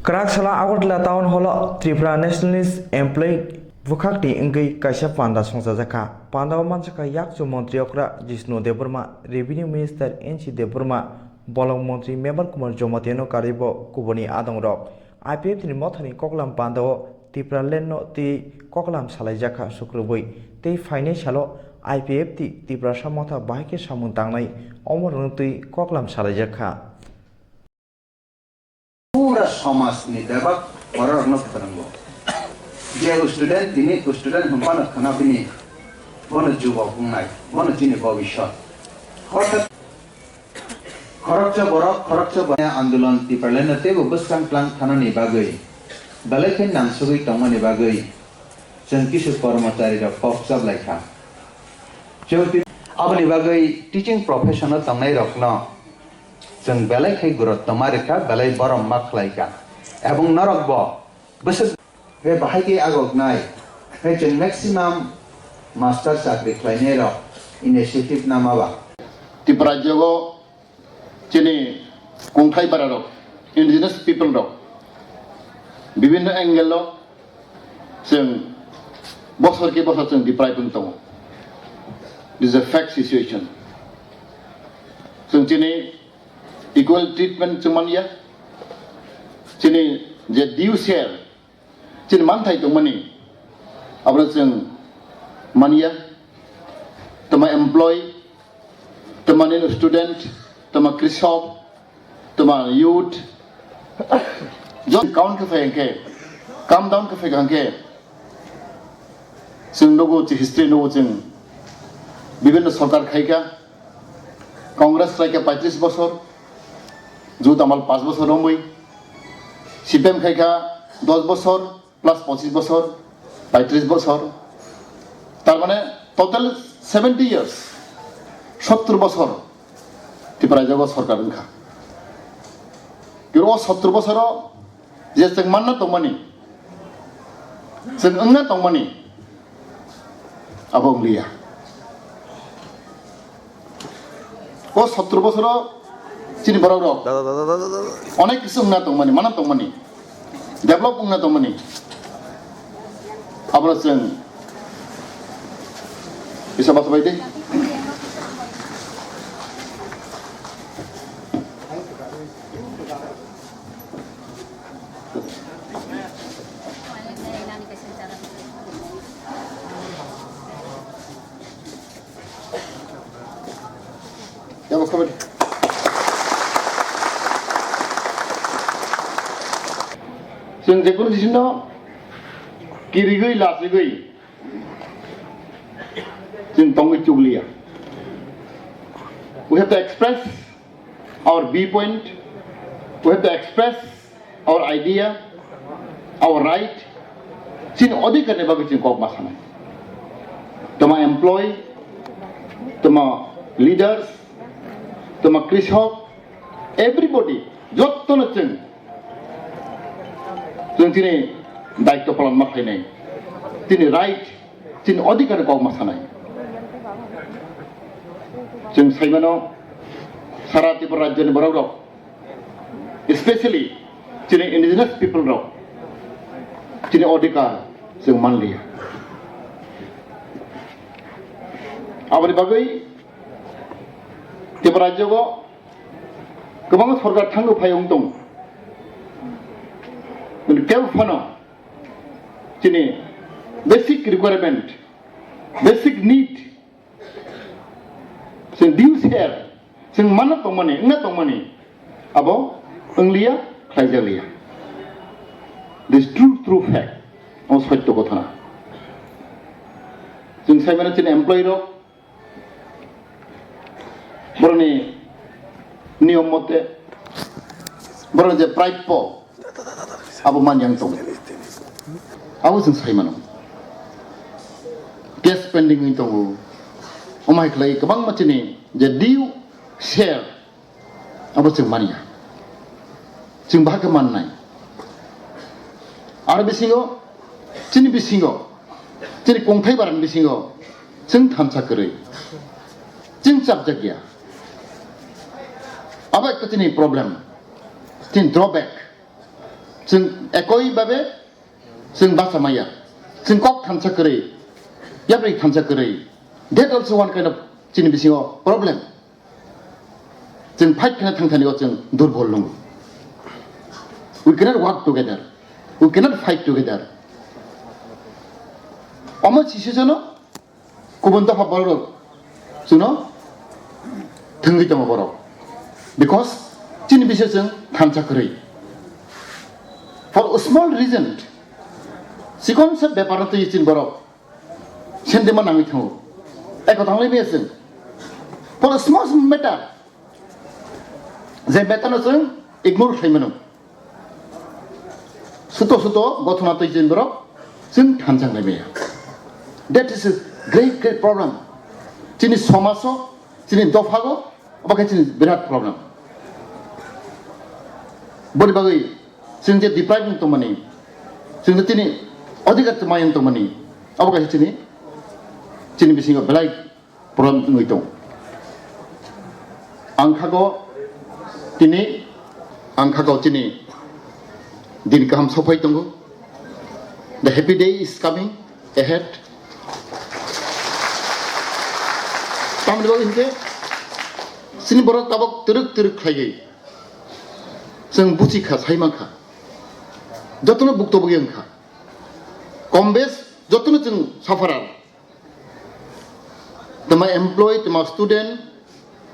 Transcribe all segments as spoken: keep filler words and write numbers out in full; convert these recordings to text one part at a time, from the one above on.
Kwrak salo Agartala Town Hall o Tripura Nationalist Employee bwkhakni wngwi kaisa panda songchajakha. Pandao manjakha yakchu montri okra Jishnu Debbarma, Revenue Minister N C Debbarma, Bolong montri Mebar Kumar Jamatia no karwibo kubuni adongrok. I P F T ni mothani koklam pandao Tipraland no twi koklam salaijakha sukrubwi, tei phainai salo I P F T Tiprasa motha bahai khe samung tangnai omorokno twi koklam salaijakha. Pura somajni bebak bororokno phwrwngo. Je student tini student hwnphano khwna bini bono jubok wngnai, bono chini bobiswt. Orthat khoroksa borok, khoroksa borok andolon Tipralandno teibo bwskang tlang thanani bagwi belai khe nangsugwi tongmani bagwi chwng kisu kormocharirok kok chaplaikha. Chwng ti-, aboni bagwi teaching profession-o tongnairokno chwng belai khai gurottoma rwkha, belai borom ma khlaikha. Ebong norokbo bwswk khe bahai khe agoknai, khe chwng maximum master chakri khlainairok initiative nama ba. Tripura rajyogo chini kungthai bararok, indigenous people rok, bibinno angle o chwng bosor ki bosor chwng deprive wng tongo. This is a fact situation. Chwng chini equal treatment chwng manya, chini je due share, chini manthai tongmani, abono chwng manya, tamo employee, tamo nini student, tamo krisok, tamo youth, jon count khe phai hwnkhe, come down khe phai hwnkhe, chwng nugo, history nugo chwng, bibinno sorkar khaikha, Congress khlaikha paitris bosor, Jamatia Amal panch bosor romwi, C P M khaikha dos bosor plus pochis bosor, paitris bosor, tar mane total seventy years, sottor bosor Tripura rajyogo sorkar wngkha. Khe o sottor bosoro je chwng manna tongmani, chwng wngna tongmani, abo wngliya. O sottor bosoro chini borok rok onek kisu wngna tongmani, mana tongmani, develop wngna tongmani, abono chwng kisa bata bai de. Chwng jekunu jisino kirigwi lachigwi chwng tongwi chukliya. We have to express our viewpoint, we have to express our idea, our right, chini odhikar ni bagwi chwng kok ma sanai. Tamo employee, tamo leaders, tamo krisok, everybody, jottono chwng, chwng chini daitto palon ma khlainai, chini right, chini odhikar kok ma sanai. Chwng saimano sara Tripura rajyoni borok rok, especially chini indigenous people rok, chini odhikar chwng manliya. Aboni bagwi Tripura rajyogo kwbangma sorkar thangwi phai wng tongo. Kebo phano chini basic requirement, basic need, chwng due share, chwng manna tongmani, wngna tongmani, abo wngliya, khlaijakliya. This true, true fact, abo sotto kothona. Chwng saimano chini employee rok, borokni niyom mote, borokni je prapyo, abo manyang tongo. Abo chwng sai mano. Case pending wng tongo. Omo hai khlai kwbangma chini je due share, abo chwng manya. Chwng bahai khe mannai. Aro bisingo, chini bisingo, chini kongthai barani bisingo, chwng thansa kwrwi. Chwng chapjak ya. Abo ekta chini problem, chini drawback. Chwng ekoi babe chwng basa maya. Chwng kok thansa kwrwi, yapri thansa kwrwi. That also one kind of chini bisingo problem. Chwng fight khna thang thani o chwng durbol nung. We cannot work together. We cannot fight together. Omo sisi jono kubun dopha borok chwngno thwngwi tongo borok. Because chini bising chwng thansa kwrwi. For a small reason, chikon se bepar no twi chini borok sentiment nangwi thango. Eko tanglai maya chwng. For a small matter, je matter no chwng ignore khlai mano. Suto suto gothona twi chini borok chwng thansa nai maya. That is a great, great problem. Chini somaso, chini dophago, obo khe chini birat problem. Boni bagwi chwng je deprive wng tongmani, chwng je chini adhikar mayung tongmani, obo kaisa chini, chini bisingo belai problem wngwi tong. Ang khago tini, ang khago chini din kaham sophai tongo. The happy day is coming ahead. Tamni bagwi hinkhe chini borok tabok twrwk twrwk khlaiwi chwng buchi kha, sai man kha, jotono bukto bukya wng kha, kom bes jotono chwng sufferer. Tama employee, tama student,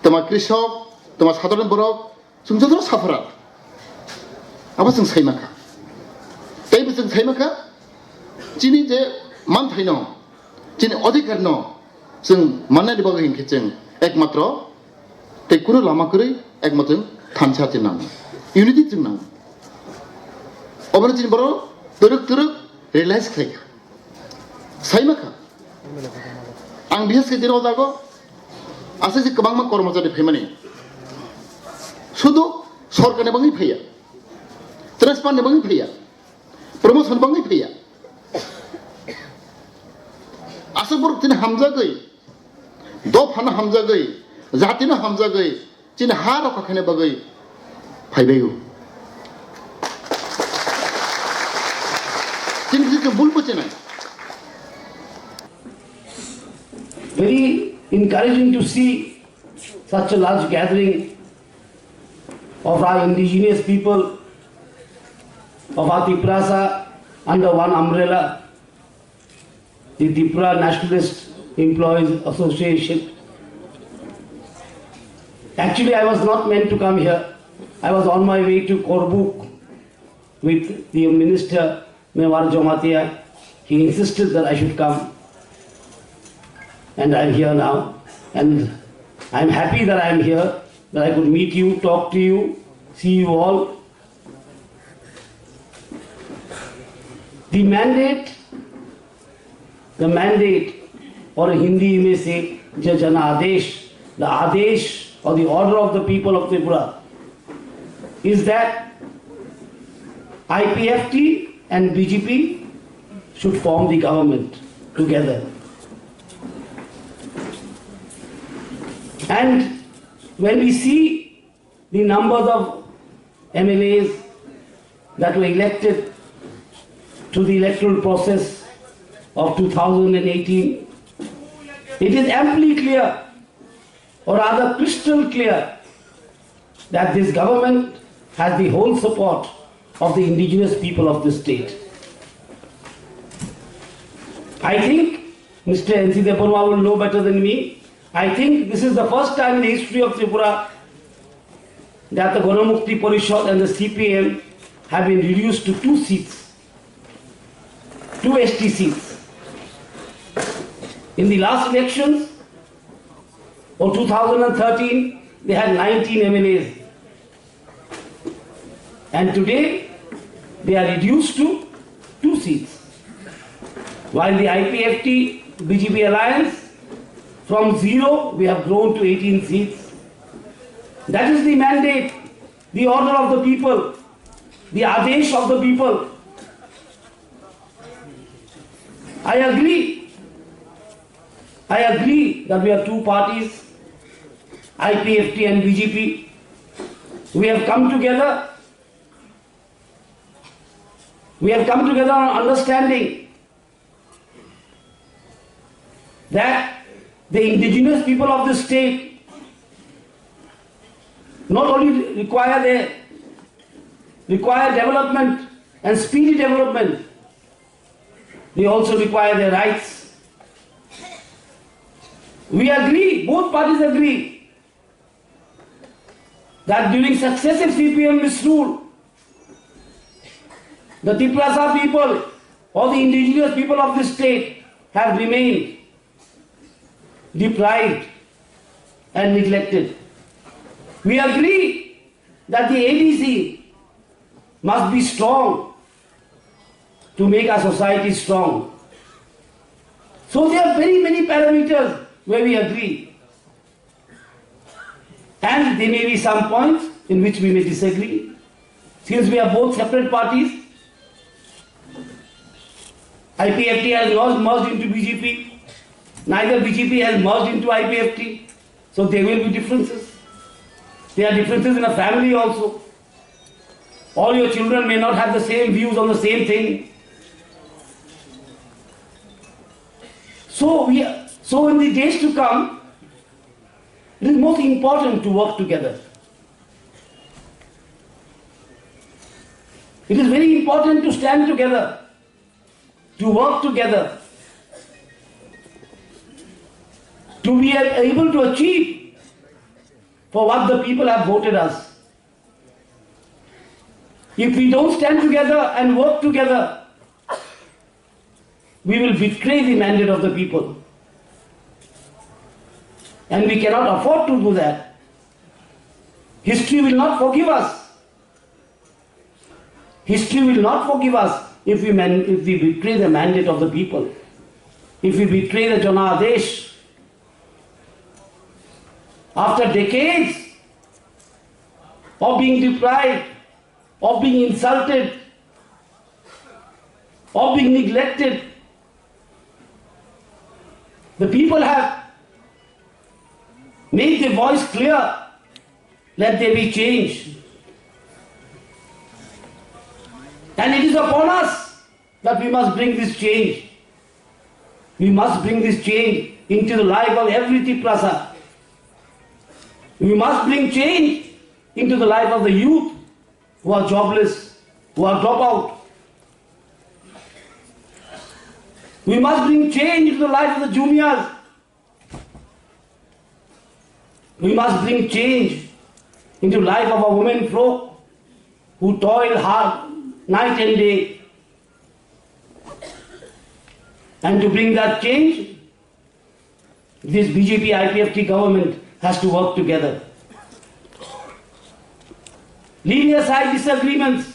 tama krishok, tama sadharon borok, chwng jotono sufferer. Abo chwng sai man kha. Teibo chwng sai man kha, chini je manthaino, chini adhikarno chwng mannani bagwi hinkhe chwng ekmatro tei kunu lama kwrwi, ekmatro chwng thansa chwng nango, unity chwng nango. Obono chini borok twrwk twrwk realize khlai kha. Sai man kha. Ang bises khe tini o jago aswk se kwbangma kormochari phaimani. Sudu sorkarni bagwi phaiya. Transfer ni bagwi phaiya. Promotion bagwi phaiya. Aswk borok tini hamjagwi, dophano hamjagwi, jatino hamjagwi, chini ha rokha khaina bagwi phaibaio. Chini bising bul bo chenai. Very encouraging to see such a large gathering of our indigenous people, of our Tiprasa under one umbrella, the Tripura Nationalist Employees Association. Actually, I was not meant to come here. I was on my way to Korbuk with the minister, Mewar Jamatia. He insisted that I should come. And I'm here now. And I'm happy that I'm here, that I could meet you, talk to you, see you all. The mandate, the mandate, or in Hindi you may say, the Janaadesh, the Adesh or the order of the people of Tripura is that I P F T and B J P should form the government together. And when we see the numbers of M L As that were elected to the electoral process of two thousand eighteen, it is amply clear, or rather crystal clear, that this government has the whole support of the indigenous people of this state. I think Mister N C Debbarma will know better than me. I think this is the first time in the history of Tripura that the Ganamukti Parishad and the C P M have been reduced to two seats, two S T seats. In the last elections of two thousand thirteen, they had nineteen M L As. And today, they are reduced to two seats. While the I P F T B J P alliance, from zero, we have grown to eighteen seats. That is the mandate, the order of the people, the adesh of the people. I agree. I agree that we are two parties, I P F T and B J P. We have come together We have come together on understanding that the indigenous people of this state not only require their, require development and speedy development, they also require their rights. We agree, both parties agree, that during successive C P M misrule, the Tiprasa people or the indigenous people of this state have remained deprived and neglected. We agree that the A D C must be strong to make our society strong. So there are very many parameters where we agree. And there may be some points in which we may disagree. Since we are both separate parties, I P F T has not merged into B J P, neither B J P has merged into I P F T, so there will be differences. There are differences in a family also. All your children may not have the same views on the same thing. So we, so in the days to come, it is most important to work together. It is very important to stand together, to work together, to be able to achieve for what the people have voted us. If we don't stand together and work together, we will betray the mandate of the people. And we cannot afford to do that. History will not forgive us. History will not forgive us if we, man, if we betray the mandate of the people, if we betray the Janadesh. After decades of being deprived, of being insulted, of being neglected, the people have made their voice clear. Let there be change. And it is upon us that we must bring this change. We must bring this change into the life of every Tiprasa. We must bring change into the life of the youth who are jobless, who are dropout. We must bring change into the life of the juniors. We must bring change into life of our women folk who toil hard night and day. And to bring that change, this B J P I P F T government has to work together. Leaving aside disagreements,